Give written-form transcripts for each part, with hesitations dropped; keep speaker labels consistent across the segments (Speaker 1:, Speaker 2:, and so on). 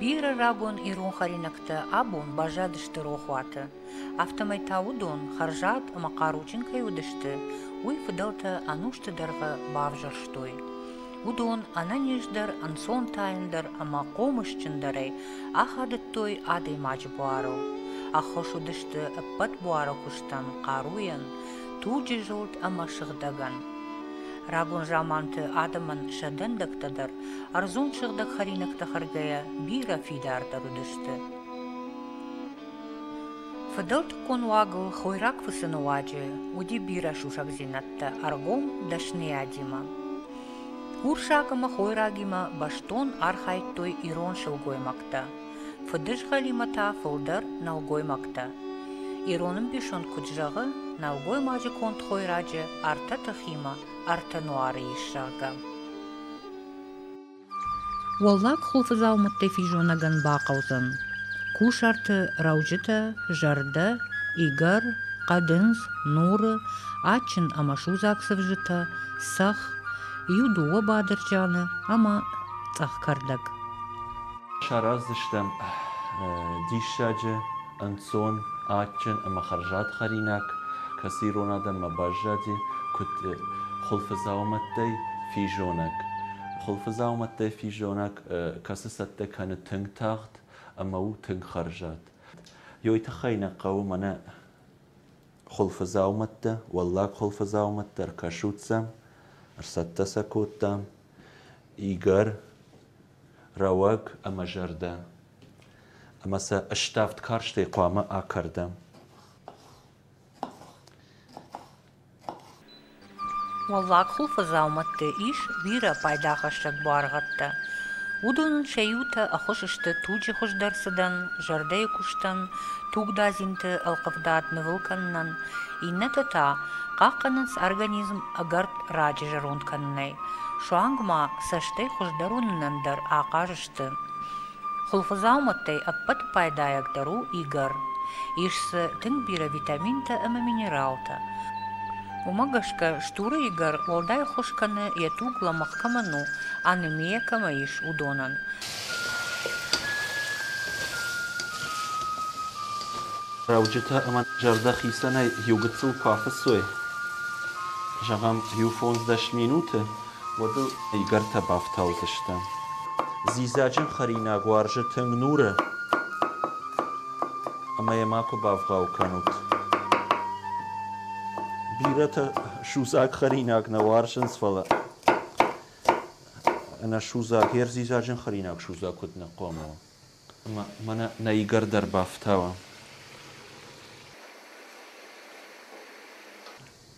Speaker 1: Бирӕ рагон ирон хӕринӕгтӕ абон баззадысты рохуаты. Афтӕмӕй та уыдон хӕрзад ӕмӕ хъаруджын кӕй уыдысты, уый фыдӕлтӕ ӕнусты дӕргъы бавзӕрстой. Уыдон ӕнӕниздӕр, ӕнцонтайындӕр ӕмӕ хъомысджындӕрӕй ахадыдтой адӕймаджы буарыл. Ӕххуыс уыдысты ӕппӕт буары куыстӕн, хъаруйӕн, туджы зылд ӕмӕ сыгъдӕгӕн. Рагон заманты адӕмӕн сӕ дӕндӕгтӕ дӕр ӕрдзон сыгъдӕг хӕринӕгтӕ хӕргӕйӕ бирӕ фидардӕр уыдысты. Фыдӕлтыккон уагыл хойраг фыцыны уаджы уыди бирӕ сусӕгдзинӕдтӕ ӕргом дӕсныйадимӕ. Урсаг ӕмӕ хойрагимӕ бӕстон архайдтой ирон сылгоймӕгтӕ, фыдызгъӕлимӕ та фылдӕр нӕлгоймӕгтӕ. Ирон ӕмбисонд куыд зӕгъы, нӕлгоймаджы конд хойраджы ӕртӕ тыхимӕ ӕртӕ нуары ис, зӕгъгӕ. Уӕллаг хуылфыдзаумӕттӕй физонӕгӕн бахъӕудзӕн кусарты рӕуджытӕ, зӕрдӕ, игӕр, хъӕдындз, нуры, адджын ӕмӕ судзаг цывзытӕ, цӕхх, иу-дыууӕ бадырджаны ӕмӕ цъӕх кӕрдӕг.
Speaker 2: Сараздзыстӕм диссаджы ӕнцон, адджын ӕмӕ хӕрзад хӕринаг, кӕцы ирон адӕммӕ баззади, куыд хуылфыдзаумӕттӕй физонӕг. Хуылфыдзаумӕттӕй физонӕг, кӕцы цӕттӕ кӕны тынг тагъд ӕмӕ у тынг хӕрзад. Ёй тыххӕй нӕ хъӕуы мӕнӕ хуылфыдзаумӕттӕ, уӕллаг хуылфыдзаумӕттӕ ӕркӕсут сӕм, ӕрцӕттӕ сӕ кодтам, игӕр, рӕуӕг ӕмӕ зӕрдӕ. Ӕмӕ сӕ ставд карстӕй хъуамӕ акӕрдӕм.
Speaker 1: Уӕллаг хуылфы дзаумӕтты ис бирӕ пайдахӕссӕг буаргъӕдтӕ. Уыдонӕн сӕ иутӕ ӕххуыс сты туджы хуыздӕр цыдӕн, зӕрдӕйы куыстӕн, тугдадзинты ӕлхъывдад нывыл кӕнынӕн, иннӕтӕ та хъахъхъӕнынц организм ӕгӕр раджы зӕронд кӕнынӕй, суанг ма цӕстӕй хуыздӕр уынынӕн дӕр ахъаз сты. Хуылфыдзаумӕттӕй ӕппӕт пайдайагдӕр у игӕр. Ис дзы тынг бирӕ витаминтӕ ӕмӕ минералтӕ. Уымӕ гӕсгӕ стуры игӕр уӕлдай ӕххуыс кӕны, йӕ туг лӕмӕгъ кӕмӕн у, анемия кӕмӕ ис, уыдонӕн.
Speaker 2: Рӕуджытӕ ӕмӕ зӕрдӕ хицӕнӕй иу гыццыл куы афыссой, зӕгъӕм, иу-фондз-дӕс минуты, уӕд ыл игӕртӕ бафтаудзыстӕм. Дзидзаджын хӕринаг уарзы тынг нуры, ӕмӕ йӕ макуы бавгъау кӕнут. Бирӕтӕ судзаг хӕринаг нӕ уарзынц, фӕлӕ ӕнӕсудзаг, йе рдзидзаджын хӕринаг судзаг куыд нӕ хъуамӕ уа. Ӕмӕ мӕнӕ нӕ игӕр дӕр бафтауа.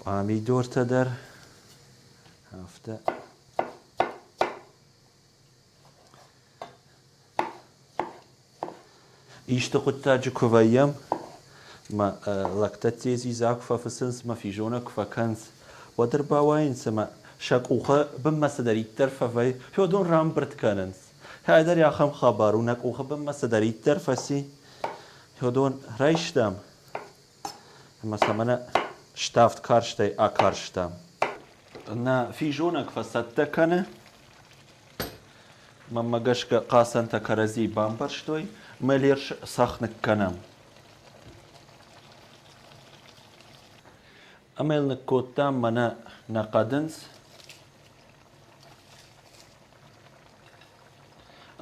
Speaker 2: Пъамидортӕ дӕр афтӕ. Исты хъуыддаджы куы вӕййӕм, мӕ лӕгтӕ дзидза куы фӕфыцынц, мӕ физонӕг куы фӕкӕнынц, уӕд ӕрбауайынц ӕмӕ сӕ къухы бынмӕ цыдӕриддӕр фӕвӕййы, уыдон рамбырд кӕнынц. Кӕддӕр ахӕм хабар у, нӕ къухы бынмӕ цыдӕриддӕр фӕци, уыдон райстам ӕмӕ сӕ мӕнӕ ставд карстӕй акарстам. Нӕ физонӕг фӕцӕттӕ кӕны. Мӕнмӕ гӕсгӕ хъацӕнтӕ кӕрӕдзийы бамбӕрстой, мӕлерс цӕхх ныккӕнӕм. Ӕмӕ йыл ныккодтам мӕнӕ нӕ хъӕдындз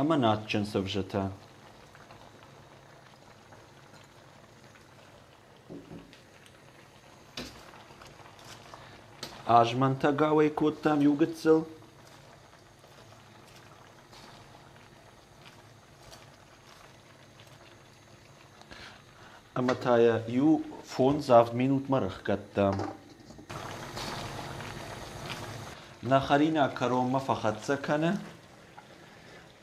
Speaker 2: ӕмӕ нӕ адджын цывзытӕ. Азмӕнтӕгау ӕй кодтам иу гыццыл. Ӕмӕ та йӕ иу фондз-авд минутмӕ рыхгӕдтам. Нӕ хӕринаг кӕронмӕ фӕхӕццӕ кӕны,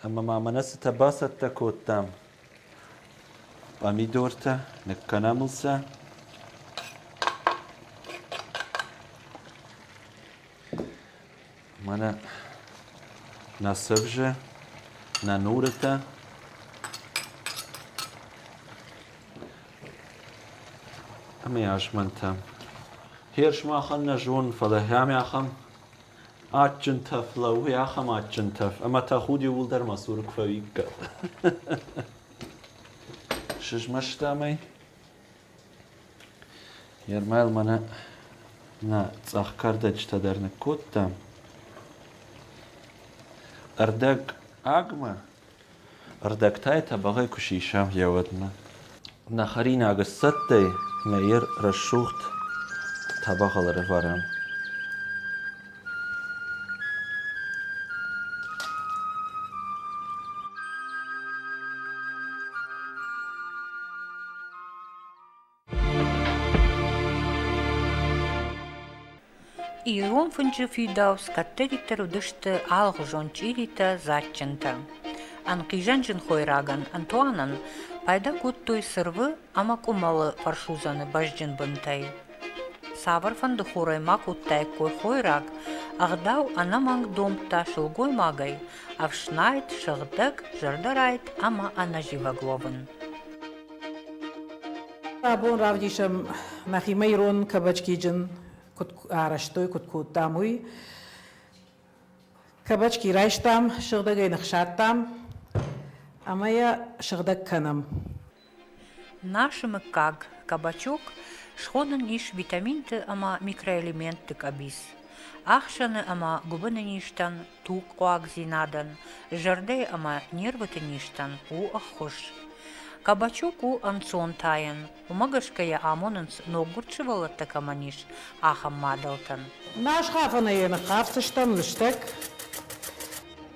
Speaker 2: ӕмӕ ма мӕнӕ цытӕ бацӕттӕ кодтам. Пъамидортӕ, ныккӕнӕм ыл сӕ. Мӕнӕ нӕ цывзы, нӕ нурытӕ. Ӕмӕ азмӕнтӕм. Хер сымахӕн нӕ зонын, фӕлӕ ахӕм ахӕм. Адджын тӕф лӕууы, ахӕм адджын тӕф, ӕмӕ тӕхуд иууылдӕр мӕ цуры куы фӕуиккат. Сызмӕстам ӕй. Ермайл мӕнӕ нӕ цъӕх кӕрдӕджытӕ дӕр ныккодтам. Ӕрдӕг агмӕ, ӕрдӕгтӕй тӕбӕгъӕй куы сисӕм йӕ уӕдмӕ. Нӕ хӕринаг сцӕттӕ и, мӕ йыр рӕсугъд тӕбӕгъыл ӕрӕвӕрӕм.
Speaker 1: Ирон фынджы фидауц кӕддӕриддӕр уыдысты алыгъуызон чъиритӕ, дзаджджынтӕ. Ӕнхъизӕнджын хойрагӕн, ӕнтуанӕн пайда кодтой цырвы ӕмӕ къуымӕлы фӕрсудзӕны бӕзджын бынтӕй. Цавӕрфӕнды хорӕй ма кодтаиккой хойраг, ӕгъдау ӕнӕмӕнг домдта сылгоймагӕй ӕфснайд, сыгъдӕг, зӕрдӕрайд ӕмӕ ӕнӕзивӕг уӕвын.
Speaker 3: Абон равдисӕм нӕхимӕ ирон кабачкиджын куыд арӕзтой, куыд кодтам, уый. Кабачки райстам, сыгъдӕгӕй ныхсадтам ӕмӕ йӕ сыгъдӕг кӕнӕм.
Speaker 1: Нашы мыггаг кабачок схонӕн ис витаминты ӕмӕ микроэлементты къӕбиц. Ахсӕны ӕмӕ гуыбыны низтӕн, тугхъуагдзинадӕн, зӕрдӕйы ӕмӕ нервыты низтӕн у ӕххуыс. Кабачок у ӕнцон тайӕн, уымӕ гӕсгӕ йӕ амонынц ноггуырд сывӕллӕттӕ кӕмӕн ис, ахӕм мадӕлтӕн.
Speaker 3: Нас хафӕнӕй йӕ ныххафдзыстӕм лыстӕг.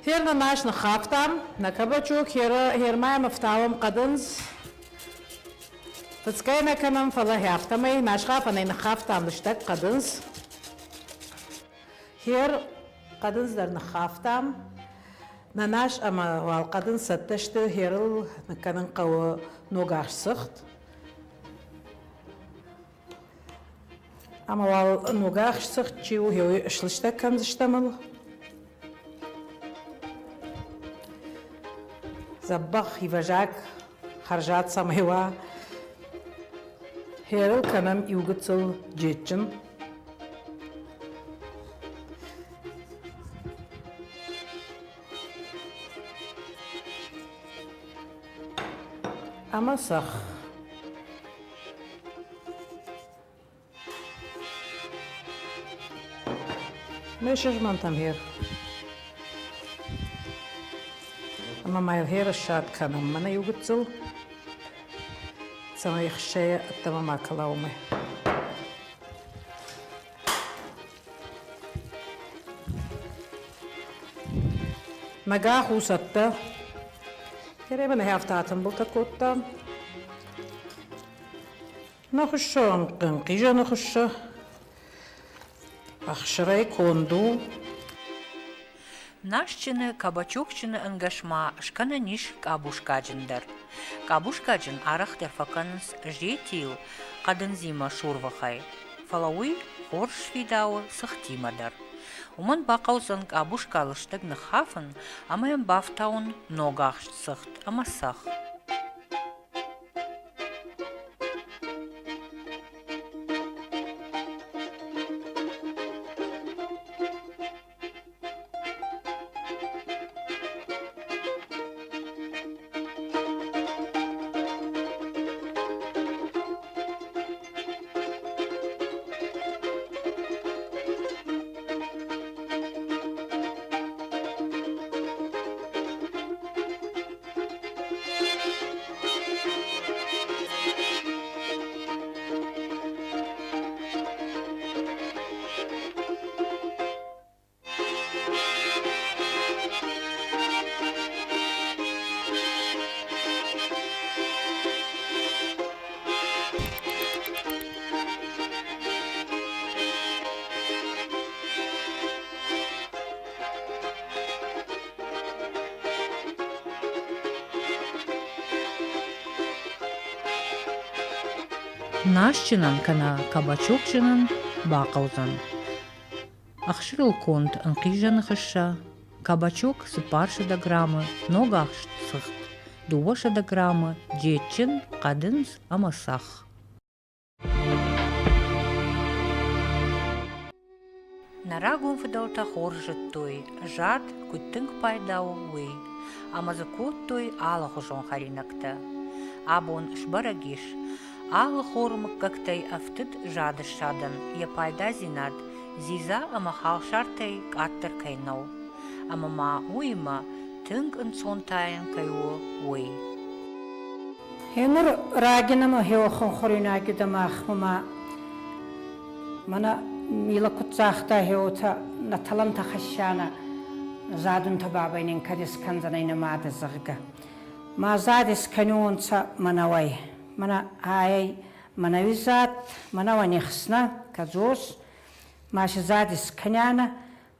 Speaker 3: Хер нӕ нас ныххафтам, нӕ кабачок хермӕ йӕм ӕфтауӕм хъӕдындз. Фыцгӕ нӕ кӕнӕм, фӕлӕ афтӕмӕй насхафӕнӕй ныххафтам лыстӕг хъӕдындз. Хер хъӕдындз дӕр ныххафтам. Нӕ нас ӕмӕ уал хъӕдындз цӕттӕ сты, херыл ныккӕнын хъӕуы ногахст цыхт. Ӕмӕ уал ногахст цыхт чи у, уый слыстӕг кӕндзыстӕм ыл. Дзӕбӕх ивӕзаг хӕрзад цӕмӕй уа. Херыл кӕнӕм иу гыццыл джеджджын. Ӕмӕ цӕхх. Ме сызмӕнтӕм хер. Ӕмӕ ма йыл хер ссад кӕнӕм мӕнӕ иу гыццыл, цӕмӕй хсӕйӕ ӕддӕмӕ ма кӕла уымӕй. Нӕгах у цӕттӕ. Херӕй нӕхи афтӕ атымбылтӕ кодтам. Нӕ хуыссы ӕнхъизӕны хуыссы. Ӕхсырӕй конд у.
Speaker 1: Насджыны, кабачокджыны ӕнгӕс ма скӕнӕн ис къабускаджын дӕр. Къабускаджын арӕхдӕр фӕкӕнынц зетийыл, хъӕдындзимӕ сурвыхӕй, фӕлӕ уый хорз сфидауы цыхтимӕ дӕр. Уымӕн бахъӕудзӕн къабуска лыстӕг ныххафын ӕмӕ йӕм бафтауын ногахст цыхт ӕмӕ цӕхх. Насджынӕн кӕнӕ кабачокджынӕн бахъӕудзӕн ӕхсырыл конд ӕнхъизӕны хыссӕ, кабачок 400 граммы, ногахст цыхт 200 граммы, джеджджын, хъӕдындз ӕмӕ цӕхх. Нӕ рагон фыдӕлтӕ хорз зыдтой, зад куыд тынг пайда у, уый, ӕмӕ дзы кодтой алыхуызон хӕринӕгтӕ. Абон сбӕрӕг ис, алы хоры мыггӕгтӕй ӕфтыд зады ссадӕн йӕ пайдадзинад дзидза ӕмӕ халсартӕй къаддӕр кӕй нӕу, ӕмӕ ма уыимӕ тынг ӕнцонтайӕн кӕй у, уый.
Speaker 4: Гьенур рагинӕмӕ хеуӕхӕн хуӕруйнаги дӕ махмӕ ма мӕнӕ Мила куд загъта, гьеуотӕ нӕ тӕлӕнтӕ хӕссианӕ задунтӕ бабӕй нин кӕд искӕндзӕнӕй нӕ мадӕ, зӕгъгӕ. Ма зад искӕниуонцӕ мӕнӕуӕй. Мӕнӕ айӕй мӕнӕуи зад, мӕнӕуӕ нихснӕ, кӕдзос, ма си зад искӕнианӕ,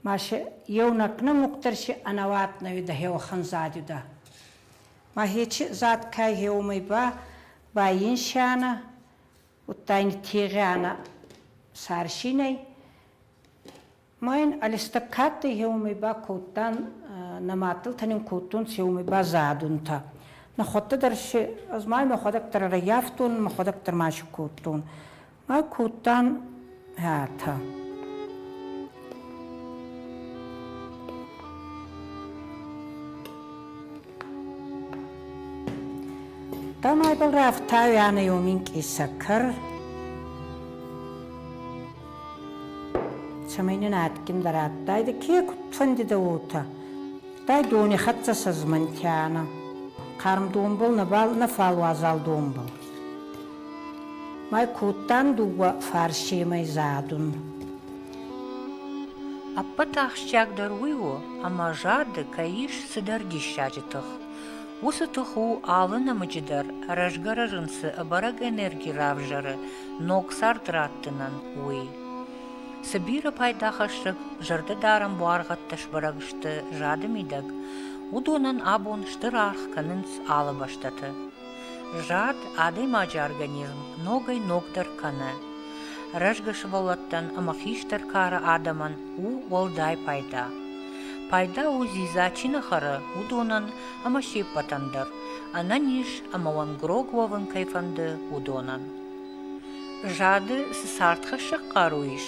Speaker 4: ма си еунӕг нӕмуг дӕр си ӕнӕуат нӕ уидӕ хеуӕхӕн зад уидӕ. Ма хечи зад кай хеуомӕй ба байинсианӕ, удта ин тегъианӕ сарсинӕй. Ма ин алистаккадтӕй хеуомӕй ба кодтан, нӕ мадтӕлтӕ нин кодтонцӕ хеуомӕй ба задунтӕ. Нӕхуӕдтӕ дӕр си, ӕз ма мӕхуӕдӕг дӕр ӕрӕййафтон, мӕхуӕдӕг дӕр ма си кодтон. Ма кодтан хӕтӕ. Тамайбӕл рафтауианӕ еу минкъий сӕкӕр, цӕмӕй нин адгиндӕр адтайдӕ, ке куд фӕндидӕ, уотӕ. Дай дони хӕццӕ сӕзмӕнтианӕ. Хъарм донбӕл нӕбал нӕ фал уазал донбӕл. Ма кодтан дууӕ фарсемӕй задун.
Speaker 1: Ӕппӕты ахсджиагдӕр уый у, ӕмӕ зады кӕй ис цыдӕр диссаджы тых. Уыцы тых у алы нӕмыджы дӕр рӕзгӕ-рӕзын цы ӕбӕрӕг энерги равзӕры ног цард раттынӕн, уый. Цы бирӕ пайдахӕссӕг зӕрдӕдарӕн буаргъӕдтӕ сбӕрӕг сты зады мидӕг, уыдонӕн абон стыр аргъ кӕнынц алы бӕстӕты. Зад адӕймаджы организм ногӕй-ногдӕр кӕны. Рӕзгӕ сывӕллӕттӕн ӕмӕ хистӕр кары адӕмӕн у уӕлдай пайда. Пайда у дзидза чи нӕ хӕры, уыдонӕн ӕмӕ се ппӕтӕн дӕр, ӕнӕниз ӕмӕ уӕнгрог уӕвын кӕй фӕнды, уыдонӕн. Зады цы цардхӕссӕг хъару ис,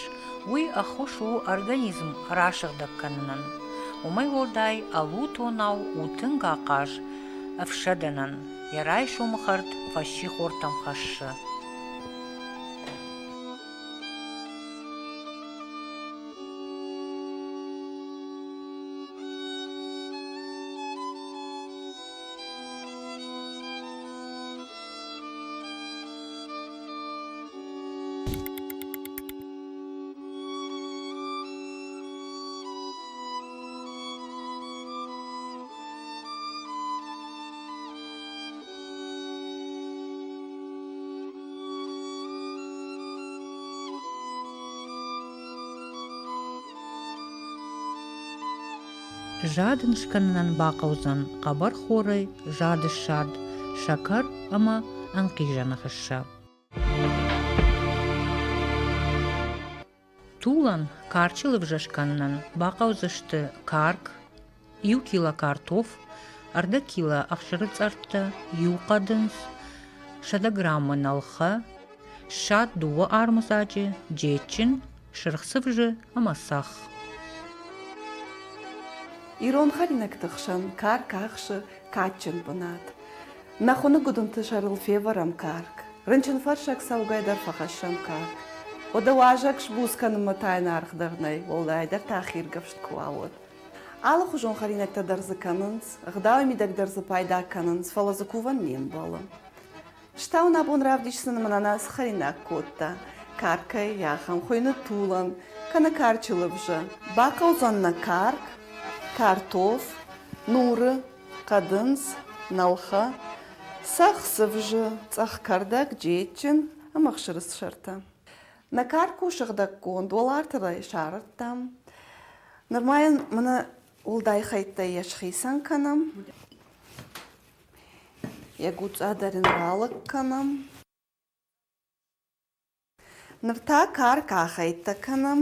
Speaker 1: уый ӕххуыс у организм расыгъдӕг кӕнынӕн. Уымӕй уӕлдай ӕлутонау у тынг ахъаз ӕфсӕдӕнӕн, йӕ райсомы хӕрд фӕссихортӕм хӕссы. Зад ын скӕнынӕн бахъӕудзӕн хъӕбӕрхорӕй зады ссад, сӕкӕр ӕмӕ ӕнхъизӕны хыссӕ. Тулӕн карчы лывзӕ скӕнынӕн бахъӕудзысты карк, иу кило картоф, ӕрдӕг кило ӕхсыры цъӕрттӕ, иу хъӕдындз, 100 граммы нӕлхӕ, ссад дыууӕ армыдзаджы, джеджджын, сырх цывзы ӕмӕ цӕхх.
Speaker 5: Ирон хӕринӕгты хсӕн карк ахсы кадджын бынат. Нӕ хуыны гуыдынты сӕрыл февӕрӕм карк, рынчынфӕрсӕг цӕугӕ дӕр фӕхӕссӕм карк. Уӕдӕ уазӕг сбуц кӕнынмӕ та йын аргъ дӕр нӕй, уӕлдайдӕр та хиргӕвст куы уа, уӕд. Алыхуызон хӕринӕгтӕ дӕр дзы кӕнынц, ӕгъдауы мидӕг дӕр дзы пайда кӕнынц, фӕлӕ дзы кувӕн не мбӕлы. Стауын абон равдисдзӕн мӕнӕн ацы хӕринаг кодта. Каркӕй ахӕм хуыйны тулӕн, кӕнӕ карчы лывзӕ. Бахъӕудзӕн нӕ карк, картоф, нуры, хъӕдындз, нӕлхӕ, цӕхх цывзы, цъӕх кӕрдӕг, джеджджын ӕмӕ ӕхсыры сӕртӕ. Нӕ карк у сыгъдӕггонд, уӕларты сӕрӕдтам. Нырма йын мӕнӕ уӕлдай хӕйттӕй йӕ схицӕн кӕнӕм. Йӕ гуцъа дӕр ын ралыг кӕнӕм. Ныр та карк ахӕйттӕ кӕнӕм.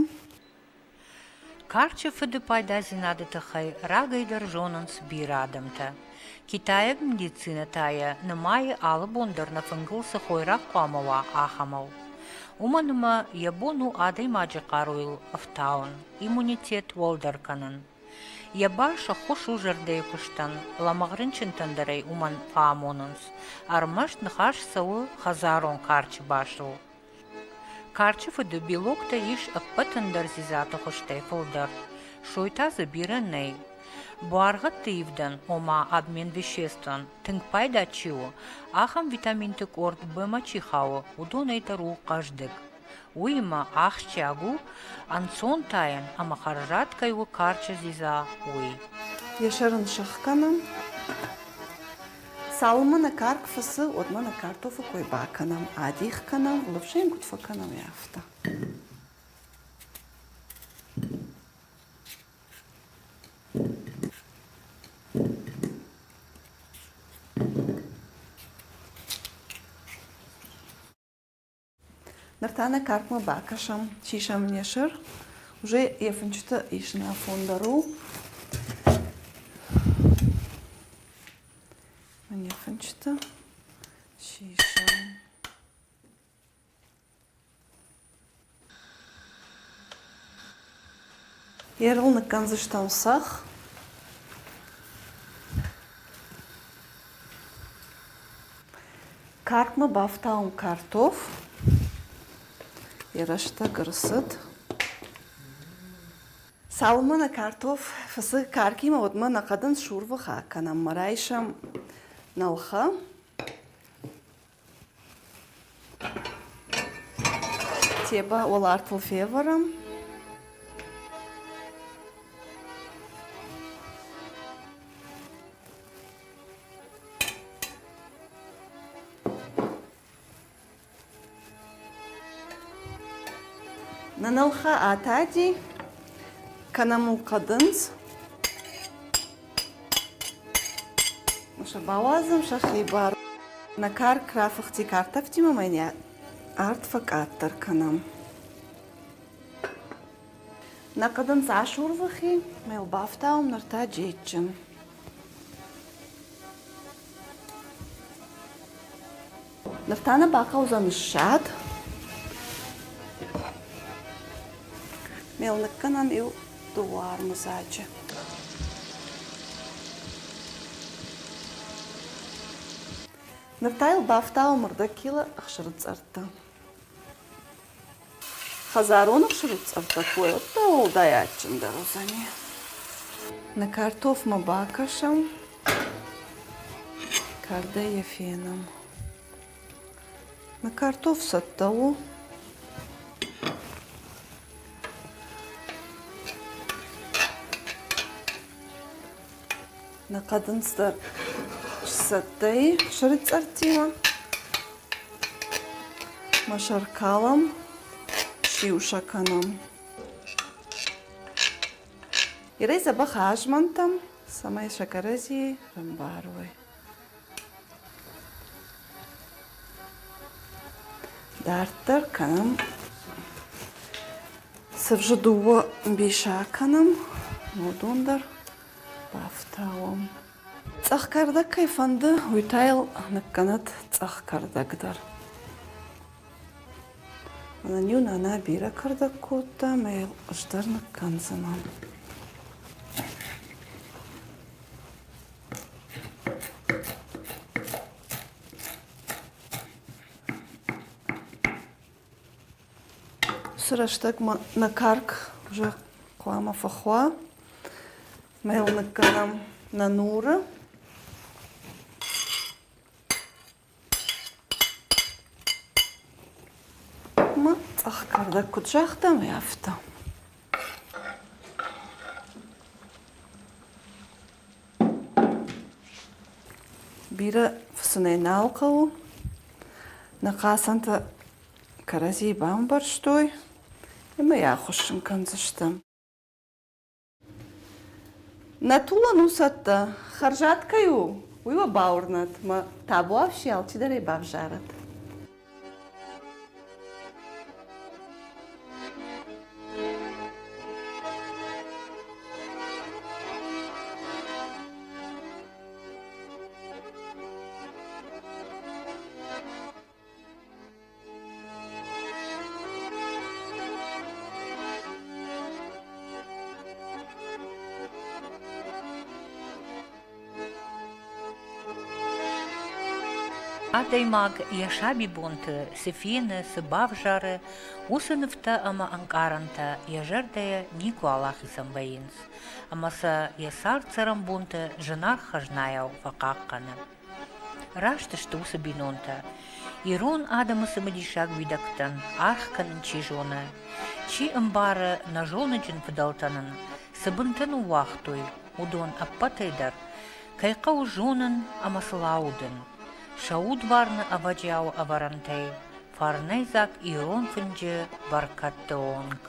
Speaker 1: Карчы фыды пайдадзинады тыххӕй рагӕй дӕр зонынц бирӕ адӕмтӕ. Китайаг медицинӕ та йӕ нымайы алы бон дӕр нӕ фынгыл цы хойраг хъуамӕ уа, ахӕмыл. Уымӕн ӕмӕ йӕ бон у адӕймаджы хъаруйыл ӕфтауын, иммунитет уӕлдӕр кӕнын. Йӕ бас ӕххуыс у зӕрдӕйы куыстӕн, лӕмӕгъ рынчынтӕн дӕр ӕй уымӕн фӕамонынц. Ӕрмӕст ныхас цӕуы хӕдзарон карчы басыл. Карчы фыды белоктӕ ис ӕппӕт ӕндӕр дзидзаты хуызтӕй фылдӕр, сой та дзы бирӕ нӕй. Буаргъӕдты ивдӕн, ома обмен веществӕн, тынг пайда чи у, ахӕм витаминты къорд Б-мӕ чи хауы, уыдонӕй дӕр у хъӕздыг. Уыимӕ ахсджиаг у, ӕнцон тайӕн ӕмӕ хӕрзад кӕй у карчы дзидза, уый.
Speaker 5: Йӕ сӕр ын сыхгӕнӕм. Цалынмӕ нӕ карк фыцы, уӕдмӕ нӕ картофы кой бакӕнӕм, адих кӕнӕм, лывзӕ йын куыд фӕкӕнӕм, афтӕ. Ныр та нӕ каркмӕ бакӕсӕм, сисӕм не сыр. Уже йӕ фынчытӕ исын афон дӕр у. Мӕнӕ фынчытӕ сисӕм. Ерыл ныккӕндзыстӕм цӕхх. Каркмӕ бафтауын картоф. Йӕ рӕстӕг ӕрцыд. Цалынмӕ нӕ картоф фыцы каркимӕ, уӕдмӕ нӕ хъӕдын сурвых акӕнӕм мӕ райсӕм нӕлхӕ. Тебӕ уӕлартыл февӕрӕм. Нӕ нӕлхӕ атади, кӕнӕм ыл хъӕдындз. Сӕ бауадзӕм сӕхи бар. Нӕ карк рафыхти картӕфтимӕ ма йын арт фӕкъаддӕр кӕнӕм. Нӕ хъӕдындз асурвыхи, ма йыл бафтауӕм ныр та джеджджын. Ныр та нӕ бахъӕудзӕн ссад. Мел ныккӕнӕм иу дыууӕ армыдзаджы. Ныр та йыл бафтауӕм ӕрдӕг кило ӕхсыры цъӕрттӕ. Хӕдзарон ӕхсыры цъӕрттӕ куы уӕд уӕлдай адджындӕр уыдзӕни. Нӕ картофмӕ бакӕсӕм, кардӕй йӕ фенӕм. Нӕ картоф цӕттӕ у. Нӕ хъӕдындз дӕр сцӕттӕ и сырыцъӕрттимӕ. Мӕ сӕр калӕм, сиу сӕ кӕнӕм. Ирӕй дзӕбӕх азмӕнтӕм, цӕмӕй сӕ кӕрӕдзийы ӕмбарой. Дарддӕр кӕнӕм цывзы дыууӕ мбисы акӕнӕм, уыдон дӕр бафтауӕм. Цъӕх кӕрдӕг кӕй фӕнды, уый та йыл ныккӕнӕд цъӕх кӕрдӕг дӕр. Мӕнӕн-иу нана бирӕ кӕрдӕг кодта, ӕмӕ йыл ӕз дӕр ныккӕндзынӕн. Уыцы рӕстӕгмӕ нӕ карк уже хъуамӕ фӕхуа. Мӕ йыл ныккӕнӕм нӕ нуры. Ма цъӕх кӕрдӕг куыд загътам, афтӕ. Бирӕ фысынӕй нал хъӕуы. Нӕ хъацӕнтӕ кӕрӕдзийы бамбӕрстой ӕмӕ йӕ ахуыссын кӕндзыстӕм. Нӕ тулӕн у цӕттӕ, хӕрзад кӕй у, уый уӕ бауырнӕд, мӕ табуафси алчидӕр ӕй бавзарӕд.
Speaker 1: Адӕймаг йӕ сабибонты цы фены, цы бавзары, уыцы нывтӕ ӕмӕ ӕнкъарӕнтӕ йӕ зӕрдӕйӕ никуал ахицӕн вӕййынц, ӕмӕ сӕ йӕ цард-цӕрӕнбонты зынаргъ хӕзнайау фӕхъахъхъӕны. Раст сты уыцы бинонтӕ. Ирон адӕмы цымыдисаг уидӕгтӕн аргъ кӕнын чи зоны, чи ӕмбары нӕ зоныджын фыдӕлтӕ нын цы бынтӕ ныууагътой, уыдон ӕппӕтӕй дӕр кӕй хъӕуы зонын ӕмӕ сыл аудын, сӕ удварны ӕвӕджиауы ӕвӕрӕнтӕй фӕрнӕйдзаг ирон фынджы бӕркӕдты онг.